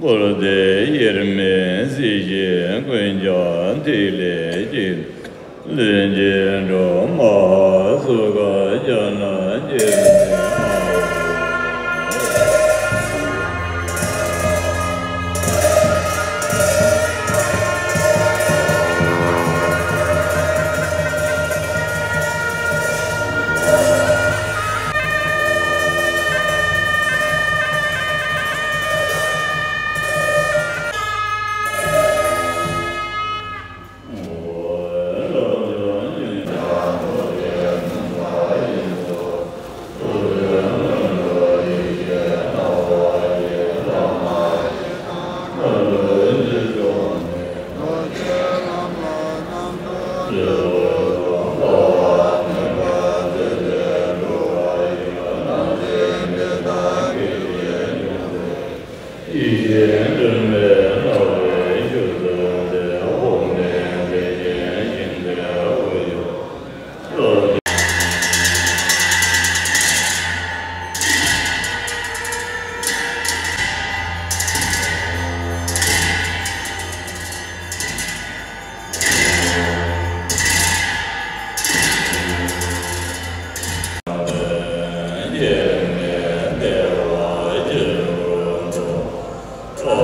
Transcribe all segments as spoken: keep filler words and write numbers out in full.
འཁོར་འདས་དབྱེར་མེད་སྲིད་ཞིའི་ཀུན་ཁྱབ་ཐིག་ལེ་གཅིག་ལྷུན་གྱིས་གྲུབ་པ་སུ་ཁ་ཕྱག་ན་སྐྱེ་མེད་ཨ།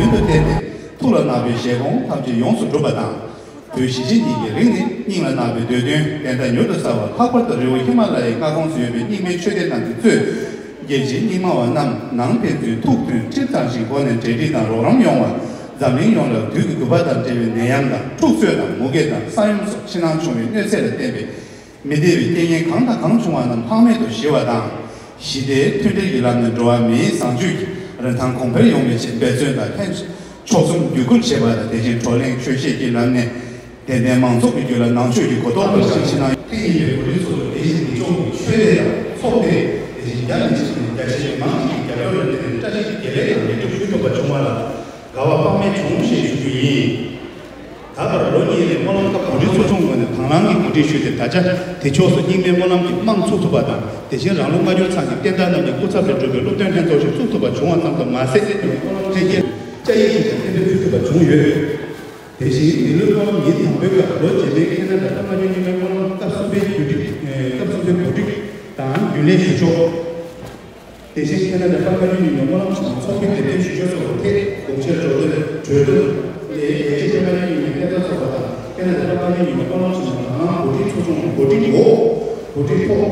ཡུན་དུ་བརྟན་ཏེ་ཐུགས་ལ་བརྣག་པའི་བཞེད་དགོངས་ཐམས་ཅད་ཡོངས་སུ་འགྲུབ་པ་དང་། བོད་གཞིས་བྱེས་གཉིས་ཀྱི་རིང་ནས་སྙིང་ལ་བརྣག་པའི་འདོད་དོན་དེ་འདྲ་མྱུར་དུ་གསལ་བར། ལྷག་པར་དུ་རི་བོ་ཧི་མ་ལ་ཡའི་མངའ་ཁོངས་སུ་ཡོད་པའི་རྙིང་མའི་ཆོས་སྡེ་རྣམས་ཀྱིས་གཙོས། རྒྱལ་གཅེས་རྙིང་མ་བ་རྣམས་ནང་ཕན་ཚུན་ཐུགས་མཐུན་ཁྲིམས་གཙང་ཞིང་སྒོ་ནས་འབྲེལ་འདྲིས་དང་རོགས་རམ་ཡོང་བ། འཛམ་གླིང་ཡོངས་ལ་དུས་ཀྱི་དུ་བ་དང་འབྲེལ་བའི་ནད་ཡམས་དང་འཁྲུག་རྩོད་དང་མུ་གེ་དང་ས་ཡོམ་སོགས་ཕྱི་ནང་འབྱུང་བའི་གནོད་འཚེ་ལ་བརྟེན་པའི་མི་བདེ་བའི་རྐྱེན་ངན་གང་དང་གང་བྱུང་བ་རྣམས་ལྷག་མེད་དུ་ཞི་བ་དང་། ཞི་བདེའི་མཐུན་སྒྲིལ་གྱི་ལམ་ནས་འགྲོ་བ་མིའི་བཟང་སྤྱོད་ཀྱི་རིན་ཐང་གོང་འཕེལ་ཡོང་བའི་ཆེད་འབད་བརྩོན་དང་ལྷན་ཕྱོགས་གསུམ་བརྒྱུད་སྐུལ་བྱེད་པ་དང་། དེ་བཞིན་བགྲོ་གླེང་ཆོས་བཤད་ཀྱི་ལམ་ནས་དད་ལྡན་མང་ཚོགས་ཀྱི་རྒྱུད་ལ་ནང་ཆོས་ཀྱི་གོ་རྟོགས་སྤེལ་ཞིང་། ཕྱི་ནང་ཏིང་ངེ་འཛིན་གྱི་གོ་རིམ་སོགས་ལ་དེ་བཞིན་གྱི་ཕྱོགས་ཀྱི་ཆོས་སྡེ་དང་ཚོགས་སྡེ། དེ་བཞིན་རྒྱ་མི་ཆེ་ནས་རྒྱ་ཆེ་མང་ཆེ་གི་རྒྱབ་སྐྱོར་ལ་བརྟེན་ནས་བཀྲ་ཤིས་ཀྱི་དགེ་ལེགས་དང་ལེགས་གྲུབ་ཞུ་ཐུབ་པ་བྱུང་བ་ལ་དགའ་བ་དཔག་མེད་བྱུང་ཞེས་ཞུ་རྒྱུ་ཡིན། ད་བར་ལོ་གཉིས་ལ་སྨོན་ལམ་ཁག་གོ་སྒྲིག་ཚོགས་ཆུང་ངོས་ནས་དང་བླངས་ཀྱིས་གོ་སྒྲིག་ཞུས་ཏེ། ད་ཆ་དེ་ཕྱོགས་སུ་རྙིང་མའི་སྨོན་ལམ་གྱི་རྨང་ཚུགས་ཐུབ་པ་དང་། དེ་བཞིན་རང་ལུགས་སྔ་འགྱུར་ཚང་གི་བསྟན་བདག་རྣམས་ཀྱི་སྐུ་ཚབ་ལས་གྲུབ་པའི་སློབ་སྟོན་ལྷན་ཚོགས་ཤིག་བཙུགས་ཐུབ་པ་བྱུང་བ་ཙམ་དུ་མ་ཟད། སྨོན་ལམ་འཕྲིན་སྐྱེལ་བཅའ་ཡིག་ཅིག་ཀྱང་གཏན་འབེབས་ཞུ་ཐུབ་པ་བྱུང་ཡོད། དེ་བཞིན་འདི་ལོའི་སྨོན་ལམ་ཉིན་དང་པོའི་སྐབས་ལོ་རྗེས་མའི་ཁེ་ན་ཌ་ཀ་ཐ་མ་ཇུ་རྙིང་མའི་སྨོན་ལམ་སྐབས་གསུམ་པའི་གོ་སྒྲིག་སྐབས་གསུམ་པའི་གོ་སྒྲིག་དང་རྒྱུན་ལས་ཞུ་ཕྱོགས། དེ་བཞིན་ཁེ་ན་ཌ་པར་མ་ཉུང་ཉུང་སྨོན་ལམ་ཆེན་མོ་ཚོགས་པའི་དེབ་སྐྱེལ་ཞུ་ཕྱོགས་སོགས་ཐད་དགོངས་འཆར་གྲོས་བསྡུར་གྲོས་བསྡུར་ལས། རྒྱལ་སྤྱིའི་ཁེ་ན་ཌ་ཉུང་ཉུང་བསྟན་རྩ་ཚོགས་པ་དང་ཁེ་ན་ཌ་པར་མ་ཉུང་ཉུང་སྨོན་ལམ་ཆེན་མོ་དང་གོ་སྒྲིག་ཚོགས་ཆུང་གི་གོ་སྒྲིག་འོག་གོ་སྒྲིག་ཐོག་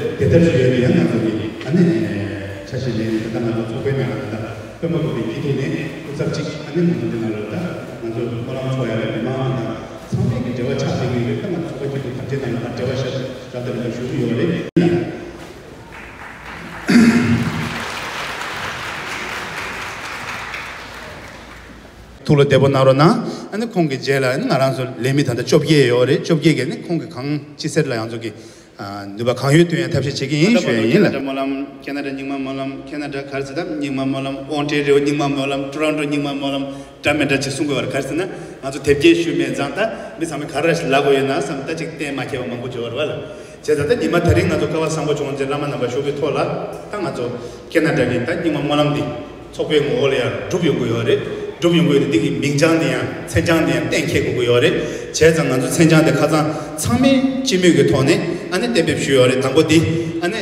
དེ་ལྟར་ཞུ་ཡ་དེ་ཡང་ང་ཚོ་གི་ཨ་ནི་ཆ་ཤས་ལེན་ནས་ད་ལྟ་ང་ཚོ་ཚོགས་པའི་ནང་ལ་ད་ལྟ་དཔོན་པོ་གི་སྐྱིད་སྡུག་ནས་སྐུ་ཚབ་ཅིག་ཨ་ནི་ང་ཚོ་འདི་ནང་ལ་ད་ང་ཚོ་སྨོན་ལམ་ཚོགས་ཡ་ལ་མི་མང་དང་ཚང་མས་ཀྱི་འབྲེལ་བ་ཆགས་བསྡད་ཀྱི་ཡོད་རེད། ད་ང་ཚོ་ཚོགས་པ་སྐྱིད་སྡུག་ཐམས་ཅད་ནང་ལ་ད་འབྲེལ་བ་ཤར་རབ་དང་རིམ་པ་ཞུ་གི་ཡོད་རེད། ཐུགས་ལ་བདེ་པོ་གནང་རོགས་གནང་། ཨ་ནི་ཁོང་གི་རྗེས་ལ་ཨ་ནི་ང་རང་ཚོ་ལས་མི་ད་ལྟ་བཅོ་བརྒྱད་ཡོད་རེད། བཅོ་བརྒྱད་ཀྱིས་ཨ་ནི་ཁོང་གི་གང་ཅི་ཟེར་ལ་ཡང་ཚོ་གི་ནུས་པ་གང་ཡོད་བཏོན་ཡ་ཐབས་ཤེས་བྱེད་ཀྱི་ཡིན་ཞུ་ཡ་ཡིན་ལ། ཁེ་ན་ཌ་སྨོན་ལམ། ཁེ་ན་ཌ་རྙིང་མ་སྨོན་ལམ། ཁེ་ན་ཌ་ག་རེ་ཟེར་ད་རྙིང་མ་སྨོན་ལམ། ཨོན་ཊེ་རི་ཡོ་རྙིང་མ་སྨོན་ལམ། ཊོ་རོན་ཊོ་རྙིང་མ་སྨོན་ལམ། འདྲ་མི་འདྲ་ཅིག་གསུང་དགོས་པར་ག་རེ་ཟེར་ན། ང་ཚོ་དེབ་སྐྱེལ་ཞུས་མེད་ཙང་ད་མི་ཚང་མས་ག་རེ་ཞིག་ལབ་དགོས་ཡོད་ན་བསམ་ད་ཅིག་གཏན་མ་འཁེལ་བ་མང་པོ་བྱུང་བ་རེད་བ་ལ། བྱས་ཙང་ད་ཉི་མ་དེ་རིང་ང་ཚོ་སྐལ་བ་བཟང་པོ་བྱུང་ཚེ་བླ་མ་རྣམ་པ་ཞུ་གི་ཐོག་ལ་ད་ང་ཚོ་ཁེ་ན་ཌ་གི་ད་རྙིང་མ་སྨོན་ལམ་འདི་ཚོགས་པའི་ངོ་བོ་ལ་ཡང་གྲུབ་ཡོང་གི་ཡོད་རེད། གྲུབ་ཡོང་གི་ཡོད་རེད། འདི་གི་མིང་བྱང་འདི་ཡང་མཚན་བྱང་འདི་ཡང་གཏན་འཁེལ་དགོས་ཀྱི་ཡོད་རེད། བྱས་ཙང་ང་ཚོ་མཚན་བྱང་འདི་ཁ་སང་ཚང་མས་སྤྱི་མོས་ཀྱི་ཐོག་ནས་ཨ་ནི་གཏན་འབེབས་ཞུས་ཡོད་རེད། དང་པོ་འདི་ཨ་ནི་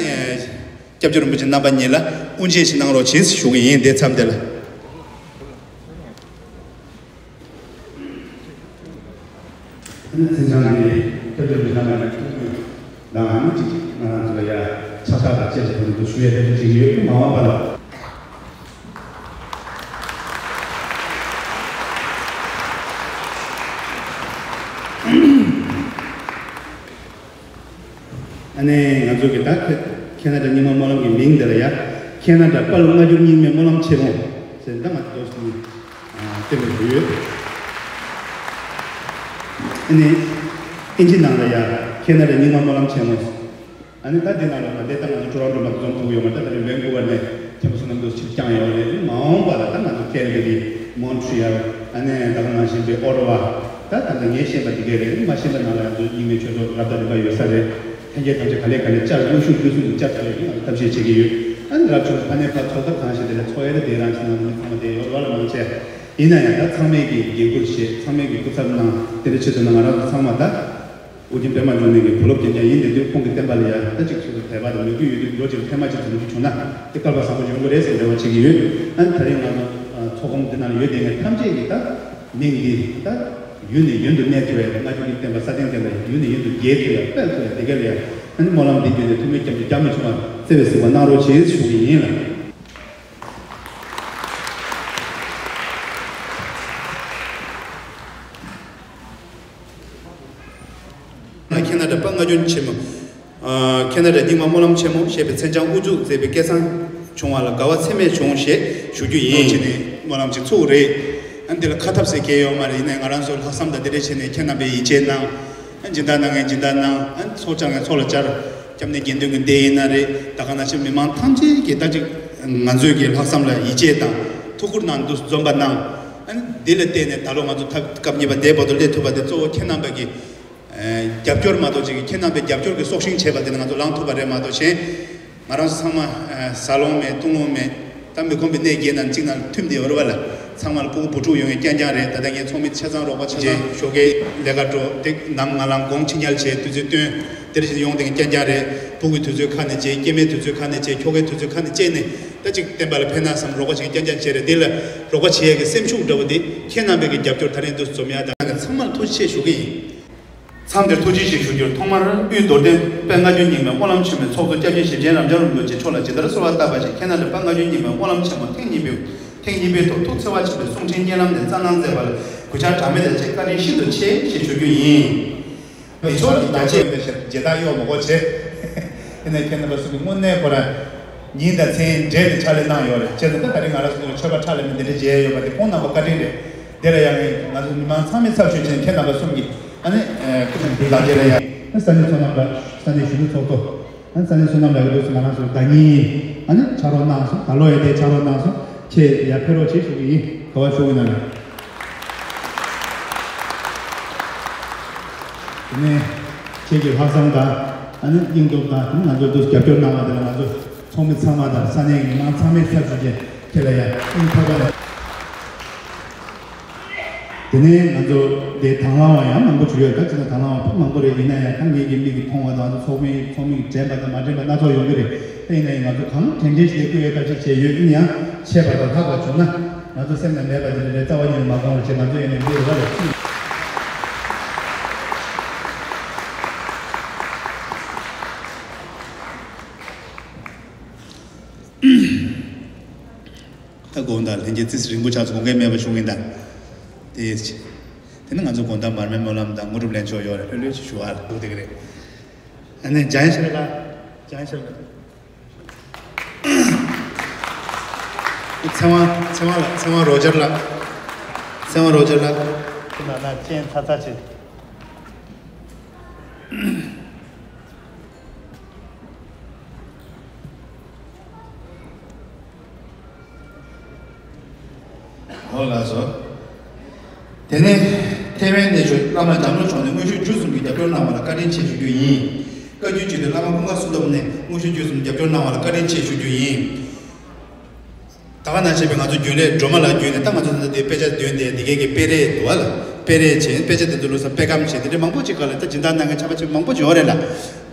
སྐྱབས་རྗེ་རིན་པོ་ཆེ་རྣམ་པ་གཉིས་ལ་དབུ་འབྱེད་ཞིག་གནང་རོགས་བྱེད་ཞུ་གི་ཡིན། དེ་མཚམས་དེ་ལ། ཨ་ནི་མཚན་བྱང་འདི་སྐྱབས་རྗེ་རིན་པོ་ཆེ་རྣམ་པ་གཉིས་ཐུགས་ཁུར་དང་ཨ་ནི་གཅིག་ང་རང་ཚོ་ལ་ཡ་ཕྱག་རྟགས་དང་བཅས་པ་དེ་ཚོ་ཞུ་ཡས་དེ་ཚོ་བྱེད་ཀྱི་ཡོད། མ་འོངས་པ་ལ། ཨ་ནི་ང་ཚོ་གི་ད་ཁེ་ཁེ་ན་ཌ་རྙིང་མ་སྨོན་ལམ་གྱི་མིང་འདི་ལ་ཡ་ཁེ་ན་ཌ་དཔལ་སྔ་འགྱུར་རྙིང་མའི་སྨོན་ལམ་ཆེན་མོ་ཟེར་ད་ང་ཚོ་འདུག་སེ་གཏན་འབེབས་ཞུས་ཡོད། ཨ་ནི་ཨིན་ཇི་ནང་ལ་ཡ་ཁེ་ན་ཌ་རྙིང་མ་སྨོན་ལམ་ཆེན་མོ། ཨ་ནི་ད་འདི་ནང་ལ་མ་བསྡད་ད་ང་ཚོ་ཊོ་རོན་ཊོ་མ་འཛོམས་ཐུབ་ཡོད་མ་རེད། ད་ད་རེས་ཝེན་ཀུ་ཝར་ནས་མཁན་པོ་བསོད་ནམས་འདུག་ཕྱིར་བསྐྱངས་ཡོད་རེད། མ་འོངས་པ་ལ་ད་ང་ཚོ་ཀེལ་ག་རི། མོན་ཊི་རི་ཡལ། ཨ་ནི་ད་ག་ནང་བཞིན་པའི་ཨོ་ཊ་ཝ། ད་ད་ལྟ་ངས་ཤེས་པ་འདི་གས་རེད། མ་ཤེས་པ་ནང་ལ་ང་ཚོ་རྙིང་མའི་ཆོས་ཚོགས་རབ་དང་རིམ་པ་ཡོད་ས་རེད། ལྷན་རྒྱས་ཐམས་ཅད་ག་ལེ་ག་ལེ་བཅར། དངོས་ཤུགས་བརྒྱུད་གསུམ་དུ་བཅར་ཐུབ་ཡོད་ཀྱི་ང་ཚོ་ཐབས་ཤེས་བྱེད་ཀྱི་ཡོད། ཨ་ནི་རབ་བྱུང་ཕ་ནས་ཕར་ཚོགས་ཐབས་གང་ཞིག་དེ་ལ་ཚོགས་ཡ་ལ་དེ་རང་བཞིན་ནང་དུ་མི་ཚང་མ་དེ་ཡོད་རོགས་ལ་མང་ཆེ། ཡིན་ན་ཡང་ད་ཚང་མས་ཀྱི་འགན་ཁུར་བཞེས། ཚང་མས་ཀྱི་སྐུ་ཚབ་གནང་། དེ་འདྲ་བྱེད་ཐུབ་ན་ང་རང་ཚོ་ཚང་མ་ད་ཨོ་རྒྱན་པད་མ་འབྱུང་གནས་ཀྱི་བུ་སློབ་རྐྱང་རྐྱང་ཡིན། དེ་དུས་ཁོང་གི་བསྟན་པ་ལ་ཡང་ད་ཅིག་ཚུལ་དུ་དད་པ་དང་མོས་གུས་ཡོད་དུས་འགྲོ་ཅིག་ཕན་མ་ཅིག་ཙམ་ཅིག་བྱུང་ན་དེ་སྐལ་པ་བཟང་པོ་ཡོང་གི་རེད་ཟེར་འབྲེལ་བ་བྱེད་ཀྱི་ཡོད། ཨ་ནི་ད་རེས་ང་ཚོ་ཚོགས་ཁང་འདི་ནང་ཡོད་བསྡད་མཁན་ཐམས་ཅད་ཀྱིས་ད་མིང་འདི་ད་ཡུན་ནས་ཡུན་དུ་གནས་ཐུབ་པའི་སྔ་འགྱུར་གྱི་བསྟན་པ་སྲ་བརྟན་བསྟན་པ་ཡུན་ནས་ཡུན་དུ་རྒྱས་ཐུབ་ཡ་སྤེལ་ཐུབ་ཡ་དེ་ག་ལ་ཡ་ཨ་ནི་སྨོན་ལམ་འདི་བརྒྱུད་ནས་ཐུགས་སྨོན་སྐྱབས་འཇུག་རྒྱ་མི་ཆུང་བ་བརྩེ་བས་གཟིགས་པ་གནང་རོགས་བྱེད་ཞུ་གི་ཡིན་ལ། ཁེ་ན་ཌ་དཔལ་སྔ་འགྱུར་ཆེན་མོ། ཨ། ཁེ་ན་ཌ་རྙིང་མ་སྨོན་ལམ་ཆེན་མོ་ཞེས་པའི་མཚན་བྱང་དབུ་འཛུགས་མཛད་པའི་སྐལ་བཟང་བྱུང་བ་ལ་དགའ་བ་ཚད་མེད་བྱུང་ཞེས་ཞུ་རྒྱུ་ཡིན། བྱས་ནས་སྨོན་ལམ་ཅིག་ཚུགས་རེད། ཨ་ནི་འདི་ལ་ཁ་ཐབས་ཟེར་མཁན་ཡོད་མ་རེད། ཡིན་ནའི་ང་རང་ཚོ་ལྷག་བསམ་དང་དེ་འདྲ་བྱས་ནས་ཁྱེད་རྣམ་པས་ཡིད་ཆེས་གནང་། ཨ་ནི་སྦྱིན་བདག་གནང་མཁན་སྦྱིན་བདག་གནང་། ཨ་ནི་ཚོགས་བཅར་མཁན་ཚོགས་ལ་བཅར། སྐྱབས་གནས་དགེ་འདུན་གྱི་སྡེ་ཡིན་ན་རེད། ད་ག་ནང་བཞིན་མི་མང་ཐམས་ཅད་ཀྱིས་ད་ཅིག་ང་ཚོའི་གི་ལྷག་བསམ་ལ་ཡིད་ཆེས་དང་ཐུགས་ཁུར་གནང་འདུག་འཛོམས་པ་གནང་། ཨ་ནི་འདི་ལ་བརྟེན་ནས་ད་ལོ་ང་ཚོ་ཐབས་སྐབས་གཉིས་པ་འདིའི་བར་དུ་སླེབས་ཐུབ་པ་དེ་གཙོ་བོ་ཁྱེད་རྣམ་པ་གི་ཨ་རྒྱབ་སྐྱོར་མ་གཏོགས་ཅིག་ཁྱེད་རྣམ་པའི་རྒྱབ་སྐྱོར་གྱི་སྲོག་ཤིང་བྱས་པ་དེ་ནི་ང་ཚོ་ལངས་ཐུབ་པ་རེད་མ་གཏོགས་གཞན། ང་རང་ཚོ་ཚང་མ་ཨ་ཟ་ལོང་མེད་བཏུང་ལོང་མེད། ད་མི་ཁོམ་པའི་གནས་བརྒྱད་ནང་གཅིག་ནང་ཐིམ་བསྡད་ཡོད་རེད་བ་ལ། ཚང་མ་ལ་སྤུ་གུ་བུ་ཕྲུག་ཡོད་མཁན་རྐྱང་རྐྱང་རེད། ད་ལྟ་ངའི་ཚོགས་མི་ཆ་ཚང་རོགས་པ་ཆ་ཚང་ཞོགས་ཀའི་ལས་ཀ་འགྲོ་དེ་ནམ་ང་ལ་དགོང་ཕྱི་ཉལ་བྱས་དུས་ཚོད་བཏོན་དེར་བཞིན་ཡོང་བསྡད་མཁན་རྐྱང་རྐྱང་རེད། སྤུ་གུའི་དུས་ཚོད་ཁ་ནས་བྱས། སྐྱེ་དམན་དུས་ཚོད་ཁ་ནས་བྱས། ཁྱོ་གའི་དུས་ཚོད་ཁ་ནས་བཅད་ནས་ད་ཅིག་བསྟན་པ་ལ་ཕན་ན་བསམ་རོགས་པ་བྱེད་མཁན་རྐྱང་རྐྱང་བྱས་རེད། འདི་ལ་རོགས་པ་བྱེད་ཡས་ཀྱི་སེམས་ཤུགས་འདྲ་བོ་འདི་ཁྱེད་རྣམ་པས་ཀྱི་རྒྱབ་སྐྱོར་ད་རིང་འདུག་འཛོམས་ཡ་ད་ཚང་མ་ལ་ཐུགས་རྗེ་ཆེ་ཞུ་གི་ཡིན། མཚམས་འདིར་ཐུགས་རྗེ་ཆེ་ཞུ་རྒྱུར་ཐོག་མར་དབུས་རྡོར་གདན་དཔལ་སྔ་འགྱུར་རྙིང་མའི་སྨོན་ལམ་ཆེན་མོའི་ཚོགས་གཙོ་སྐྱབས་རྗེ་ཞེ་ཆེན་རབ་འབྱམས་རིན་པོ་ཆེ་མཆོག་ལ་ཇི་ལྟར་གསོལ་བ་བཏབ་པ་བཞིན་ཁྱེད་རྣམས་ལ་དཔལ་སྔ་འགྱུར་རྙིང་མའི་སྨོན་ལམ་ཆེན་མོ་ཐེངས་གཉིས་པའི་ ཐེངས་གཉིས་པའི་ཐོག་ཐུགས་འཚེར་བ་ཆེན་པོས་གསུང་འཕྲིན་བརྙན་ལམ་ནས་བསྩལ་གནང་མཛད་པར་གུས་ཕྱག་གྲངས་མེད་དང་བཅས་བཀའ་དྲིན་ཤིན་ཏུ་ཆེ་ཞེས་ཞུ་རྒྱུ་ཡིན། མི་ཆོག་གི་རྒྱ་ཆེ་བའི་ཞབས་མཇལ་དར་གཡོག་མོ་གོ་བྱེད། ཨེ་ནས་ཁྱེད་རྣམ་པ་གསུམ་གྱིས་དངོས་གནས་ཁོ་རང་ཉིན་དང་མཚན་སྦྲེལ་ནས་ཕྱག་ལས་གནང་ཡོད་རེད། བྱས་ཙང་ད་ད་རིང་ང་རང་ཚོ་མཆོད་པ་ཁྲ་ལམ་མེ་འདི་འདྲ་མཇལ་ཡོད་པ་དེ་ཁོང་རྣམ་པ་བཀའ་དྲིན་རེད། དེ་ལ་ཡང་ང་ཚོ་མི་མང་ཚང་མའི་ཚབ་ཞུས་བྱས་ཁྱེད་རྣམ་པ་གསུམ་གྱིས་ཨ་ནི་ཁོང་ཚོ་ལག་འཁྱེར་ལ་ཡང་ས་གནས་ཚོ་རྣམས་ལ་ས་གནས་གཞོན་ནུ་ཚོགས་གཙོ། ཨ་ནི་ས་གནས་བསོད་ནམས་ལགས་ཀྱིས་ང་རང་ཚོར་ཟླ་ཉིན་ཨ་ནི་ཕྱག་རོགས་གནང་སོང་། ད་ལོ་ཡང་དེ་ཕྱག་རོགས་གནང་སོང་། ཁྱེད་ཡར་ཕེབས་རོགས་བྱེད་ཞུ་གི་ཡིན། ག་བ་ཞུ་གི་ན་ལ། དེ་ནས་ཁྱེད་ཀྱི་ལྷག་བསམ་དང་ཨ་ནི་སྙིང་སྟོབས་དང་དེ་ནི་ང་ཚོར་འདུག་རྒྱབ་སྐྱོར་གནང་བ་དེ་ལ་ང་ཚོ་ཚོགས་མི་ཚང་མ་དང་ས་གནས་ཀྱི་མི་མང་ཚང་མའི་ཚབ་ཞུས་བྱས་ཁྱེད་ལ་ཡང་སྙིང་ཐག་པ་ནས། དེ་ནས་ང་ཚོ་འདིར་དང་བླངས་པ་ཡང་མང་པོ་ཞིག་ཡོད། ད་ཅི་ན་དང་བླངས་པ་མང་པོ་རེད། ཡིན་ན་ཡང་ད་ངེད་ཀྱི་མིག་གིས་མཐོང་བ་དང་ཚོགས་མི་ཚོགས་མི་གིས་དྲན་པ་དང་མ་དྲན་པ་སྣ་ཚོགས་ཡོང་གི་རེད། ད་ཡིན་ན་ཡང་ང་ཚོ་གང་དྲན་དྲན་ཞིག་ལས་སྐུལ་བའི་བཀའ་དྲིན་ཆེ་ཡོད། ཡིན་ཡང་ཆད་པ་དང་ལྷག་པ་བྱུང་ན་ང་ཚོ་སེམས་ནང་མེད་པ་དེ་འདྲ་རེད། རྩ་བ་ཉིད་ནས་མ་དགོངས་པ་བྱས། ང་ཚོ་ཡིན་ནའི་འདི་རུ་བ་ལ་ཅི། ད་དགོངས་དག་ལྷན་རྒྱས་རྩིས་རིང་པོ་ཆགས་སོང་། དགོངས་འགལ་མེད་པ་བྱུང་ཡིན་ད། དེ་དེ་ནི་ང་ཚོ་དགོངས་དག་མར་མེ་སྨོན་ལམ་དང་དངོས་གྲུབ་ལེན་ཆོག་ཡོད་རེད། ལྷོད་ལྷོད་ཅིག་ཞུ་བ་ལ་འདུག་དེ་གི་རེད། ཨ་ནི་འཇང་ཤར་ལ་འཇང་ཤར་ལ་ཚེ་དབང་ཚེ་དབང་ལ་ཚེ་དབང་རོ་སྦྱར་ལ་ཚེ་དབང་རོ་སྦྱར་ལ་ཁོ་ན་ན་ཅན་ཚ་ཚ་ཆེ། འོ་ལགས་སོ། དེ་ནས་ཐེ་ཝན་གནས་བཞུགས་བླ་མ་འཇམ་རོ་མཆོག་ནས་དངོས་ཤུགས་བརྒྱུད་གསུམ་གྱིས་རྒྱབ་སྐྱོར་གནང་བ་ལ་བཀའ་དྲིན་ཆེ་ཞུ་རྒྱུ་ཡིན། བཀའ་བརྒྱུད་སྤྱི་འཐུས་བླ་མ་ཀུན་དགའ་བསོད་ནམས་ནས་དངོས་ཤུགས་བརྒྱུད་གསུམ་རྒྱབ་སྐྱོར་གནང་བ་ལ་བཀའ་དྲིན་ཆེ་ཞུ་རྒྱུ་ཡིན། ད་ག་ནང་བཞིན་པའི་ང་ཚོ་རྒྱུན་ལས་སྒྲོལ་མ་ལགས་བརྒྱུད་ནས་ད་ང་ཚོ་ད་ལྟ་དེ་དཔེ་ཆ་འདོན་ཏེ་འདི་གའི་གི་དཔེ་རེས་འདུག་བ་ལ་དཔེ་རེས་བྱས། དཔེ་ཆ་དེ་ཚོ་ལོ་སར་དཔེ་སྒམ་བྱས། དེ་འདྲ་མང་པོ་ཅིག་ག་ལ་ད་སྦྱིན་བདག་གནང་མཁན་ཆ་པ་ཆེ་མང་པོ་ཅིག་ཡོད་རེད་ལ།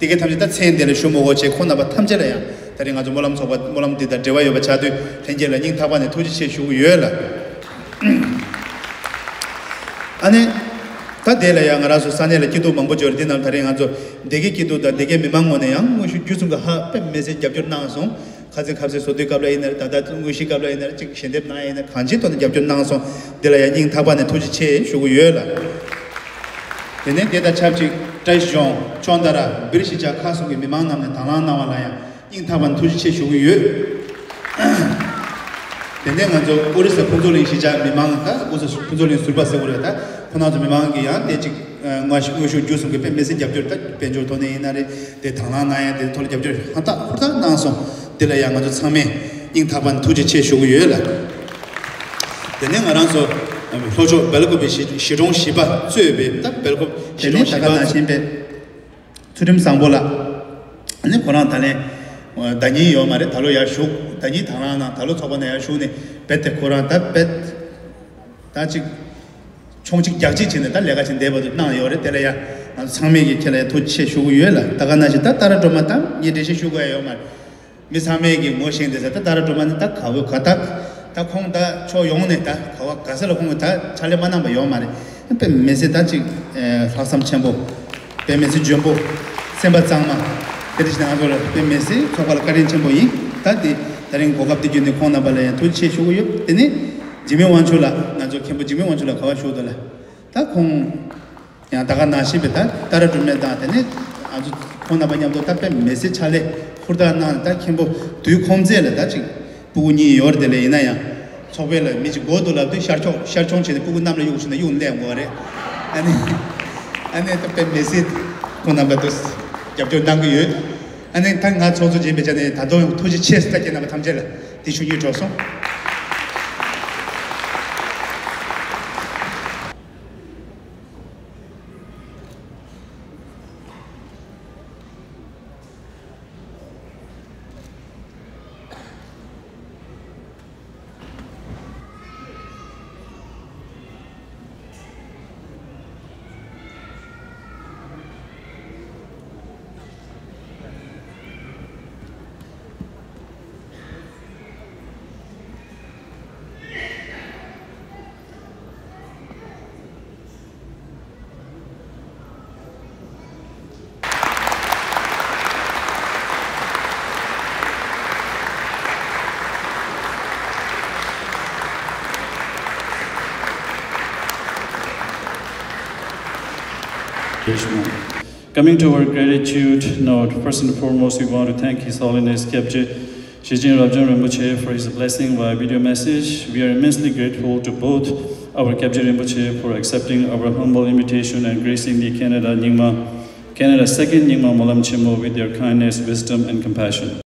དེ་གའི་ཐམས་ཅད་ད་མཚན་དེ་ལ་ཞུ་མི་དགོས་བྱས། ཁོང་རྣམ་པ་ཐམས་ཅད་ལ་ཡང་ད་རེས་ང་ཚོ་སྨོན་ལམ་ཚོགས་པ་སྨོན་ལམ་འདི་དང་འབྲེལ་བ་ཡོད་པ་ཆགས་དུས་ལྷན་རྒྱས་ལ་སྙིང་ཐག་པ་ནས་ཐུགས་རྗེ་ཆེ་ཞུ་གི་ཡོད་ལ། ཨ་ནི། ད་དེ་ལ་ཡང་ང་རང་ཚོ་ས་གནས་ལ་སྐྱིད་སྡུག་མང་པོ་འབྱོར། དེ་རྣམས་ད་རེས་ང་ཚོ་སྡེ་དགེ་སྐྱིད་སྡུག་དང་སྡེ་དགེ་མི་མང་ངོས་ནས་ཡང་དངོས་ཤུགས་བརྒྱུད་གསུམ་གྱི་ཧ་དཔེ་མི་སྲིད་རྒྱབ་སྐྱོར་གནང་སོང་། ཁ་སང་ཁ་སང་བཟོ་དུས་སྐབས་ལ་ཡིན་ན་རེད། ད་ལྟ་དངོས་གཞིའི་སྐབས་ལ་ཡིན་ན་རེད། ཅིག་ཞལ་འདེབས་གནང་ཡིན་ན་གང་ཅིའི་ཐོག་ནས་རྒྱབ་སྐྱོར་གནང་སོང་། འདི་ལ་ཡང་སྙིང་ཐག་པ་ནས་ཐུགས་རྗེ་ཆེ་ཞུ་གི་ཡོད་ལ། དེ་ནས་དེ་དང་ཆབས་ཅིག་བཀྲ་ཤིས་ལྗོངས་ཅོང་ཏ་ར་སྦིར་གཞིས་ཆགས་ཁག་གསུམ་གྱི་མི་མང་རྣམས་ནས་དང་བླངས་གནང་བ་ལ་ཡང་སྙིང་ཐག་པ་ནས་ཐུགས་རྗེ་ཆེ་ཞུ་གི་ཡོད། དེ་ནས་ང་ཚོ་ཨོ་རི་ས་ཕུན་ཚོགས་གླིང་གཞིས་ཆགས་མི་མང་ད་ཨོ་རི་ས་ཕུན་ཚོགས་གླིང་ཟུར་པ་ཟེར་དགོས་རེད། ད་ཁོ་རང་ཚོ་མི་མང་གིས་ཡང་དེ་ཅིག་དངོས་ཤུགས་དངོས་ཤུགས་བརྒྱུད་གསུམ་གྱི་དཔེ་མི་སྲིད་རྒྱབ་སྐྱོར་ད་དཔལ་འབྱོར་ཐོག་ནས་ཡིན་ན་རེད། དེ་དང་བླངས་གནང་ཡ་དེ་ཐོག་ལ་རྒྱབ་སྐྱོར་ཧུར་ཐག་ཧུར་ཐག་གནང་སོང་། དེ་ལ་ཡང་ང་ཚོ་ཚང་མས་སྙིང་ཐག་པ་ནས་ཐུགས་རྗེ་ཆེ་ཞུ་གི་ཡོད་ལ། དེ་ནས་ང་རང་ཚོ་ལྷོ་ཕྱོགས་སྦེལ་ཀོབ་པའི་གཞིས་གཞིས་གྲོང་བཞི་པ་གཙོས་པའི་ད་སྦེལ་ཀོབ་གཞིས་གྲོང་བཞི་པ་ནང་བཞིན་པའི་ཚུལ་ཁྲིམས་བཟང་པོ་ལགས། ཨ་ནི་ཁོ་རང་ད་ལན་ཟླ་ཉིན་ཡོད་མ་རེད། ད་ལོ་ཡར་བཞུགས། ཟླ་ཉིན་དང་བླངས་གནང་། ད་ལོ་ཚོགས་པ་ནང་ཡར་བཞུགས་ནས་རྦད་དེ་ཁོ་རང་ད་རྦད་ད་ཅིག་མཆོང་ཅིག་རྒྱག་ཅིག་བྱས་ནས་ད་ལས་ཀ་ཅིག་འདས་པ་དུ་གནང་ཡོད་རེད། དེ་ལ་ཡང་ང་ཚོ་ཚང་མས་ཀྱིས་ཁྱེད་ལ་ཡང་ཐུགས་རྗེ་ཆེ་ཞུ་གི་ཡོད་ལ། ད་ག་ནང་བཞིན་ད་ཏཱ་ར་སྒྲོལ་མ་ད་ངས་འགྲེལ་བཤད་ཞུ་དགོས་ཡ་ཡོད་མ་རེད། མི་ཚང་མས་ཀྱིས་ངོ་ཤེས་བསྡད་ས་ད་ཏཱ་ར་སྒྲོལ་མ་ནི་ད་ག་བོད་ག་ད་ད་ཁོང་ད་ཕྱོགས་ཡོངས་ནས་ད་ག་བ་ག་ས་ལ་ཁོང་གིས་ད་ཕྱག་ལས་མ་གནང་པ་ཡོད་མ་རེད། དཔེ་མི་སྲིད་ད་ཅིག་ལྷག་བསམ་ཆེན་པོ། དཔེ་མི་སྲིད་འཇོན་པོ། སེམས་པ་གཙང་མ། དེ་འདྲ་ཞིག་ནས་ང་ཚོ་ལ་དཔེ་མི་སྲིད་ཚོགས་པ་ལ་བཀའ་དྲིན་ཆེན་པོ་ཡིན། ད་དེ་ད་རིང་གོ་སྐབས་དེ་བརྒྱུད་ནས་ཁོང་རྣམ་པ་ལ་ཡང་ཐུགས་རྗེ་ཆེ་ཞུ་གི་ཡོད། དེ་ནས་འཇིགས་མེད་དབང་ཕྱུག་ལགས། ང་ཚོ་མཁན་པོ་འཇིགས་མེད་དབང་ཕྱུག་ལགས་ག་བ་བཞུགས་འདུག་ལ། ད་ཁོང་ཡང་ད་ག་ནང་བཞིན་པའི་ད་ཏཱ་ར་སྒྲོལ་མ་དང་དེ་ནས་ང་ཚོ་ཁོང་རྣམ་པ་མཉམ་དུ་ད་དཔེ་མི་སྲིད་ཕྱག་ལས་ཧུར་ཐག་གནང་། ད་མཁན་པོ་དུས་ཁོང་ཚད་ལ་ད་ཅིག་སྤུ་གུ་གཉིས་ཡོད་རེད། དེ་ལས་ཡིན་ན་ཡང་ཚོགས་པའི་ལ་མི་གཅིག་དགོས་འདུག་ལབ་དུས་ཤར་ཕྱོགས་ཤར་ཕྱོགས་བྱས་ནས་སྤུ་གུ་གནམ་ལ་གཡུག་ཞིག་ན་གཡུག་སླེབས་དགོས་རེད། ཨ་ནི་ཨ་ནི་ད་དཔེ་མི་སྲིད་ཁོང་རྣམ་པ་དུ་རྒྱབ་སྐྱོར་གནང་གི་ཡོད། ཨ་ནི་ད་ང་ཚོགས་གཙོ་རྒྱན་པའི་ཆ་ནས་ད་དུང་ཡང་ཐུགས་རྗེ་ཆེ་ཟེར་ད་ཁྱེད་རྣམ་པ་ཐམས་ཅད་ལ་དེ་ཞུ་སྙིང་བྲོ་སོང་། Coming to our gratitude note, first and foremost, we want to thank His Holiness Kyabje Shijin Rabjam Rinpoche for his blessing via video message. We are immensely grateful to both our Kyabje Rinpoche for accepting our humble invitation and gracing the Canada Nyingma, Canada Second Nyingma Molam Chimo with their kindness, wisdom, and compassion.